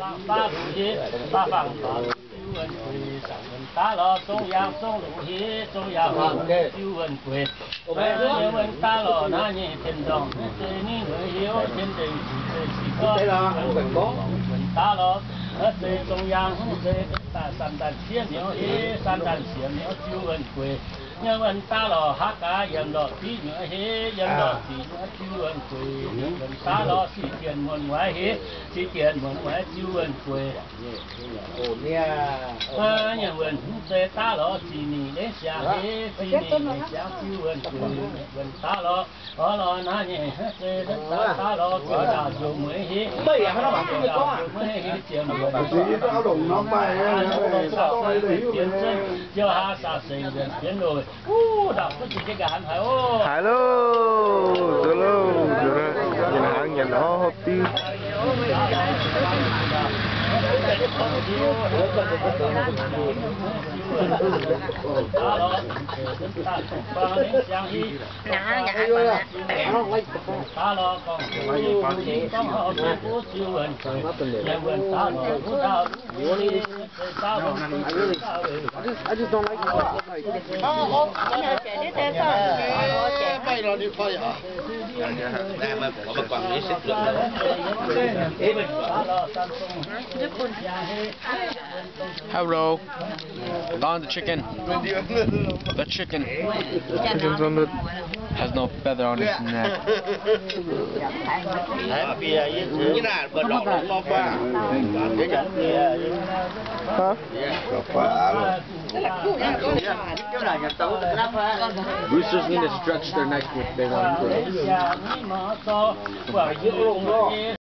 fangx baav longc hieh, baav fangx baav longc ziux wuonh gueic. Saangc wuonh daav lorz zong yaangh zong longc hieh, zong yaangh longc ziux wuonh gueic. Mienh wuonh daav lorz naaiv nyei tien-dorngh, mv zeiz ninh mueiz heuc tien-deic, mv zeiz sic gorngv wuonh daav lorz, mv zeiz zong yaangh, mv zeiz daaih san daan sieqv mi'aqv hieh, san daan sieqv mi'aqv ziux wuonh gueic. Mienh wuonh daav lorz haav gaax yiem ndortv ziqc mi'aqv hieh, yiem ndortv ziqc mi'aqv ziux wuonh gueic. Mienh wuonh daav lorz sic dienc muonz mueiz hieh, sic dienc muonz mueiz ziux wuonh gueic. Mienh wuonh mv zeiz daav lorz ziqc nyeic leiz siangx hieh, ziqc nyeic leiz siangx ziux wuonh gueic. Mienh wuonh daav lorz, orv lorz naaiv nyei, mv zeiz daav lorz ziouc ndaauh ziouc mueiz hieh, ziouc ndaauh ziouc mueiz hieh, ziouc mueiz hieh, ziouc haaix saah seix nzuonx jienv loh. Haaix loh, nzuonx loh, nzuonx loh, nyanc hnaangx nyanc orv hopv diuv. I just, I just don't like it. Hello. Gone the chicken. The chicken. Has no feather on his neck. Huh? Roosters need to stretch their necks if they want to breed.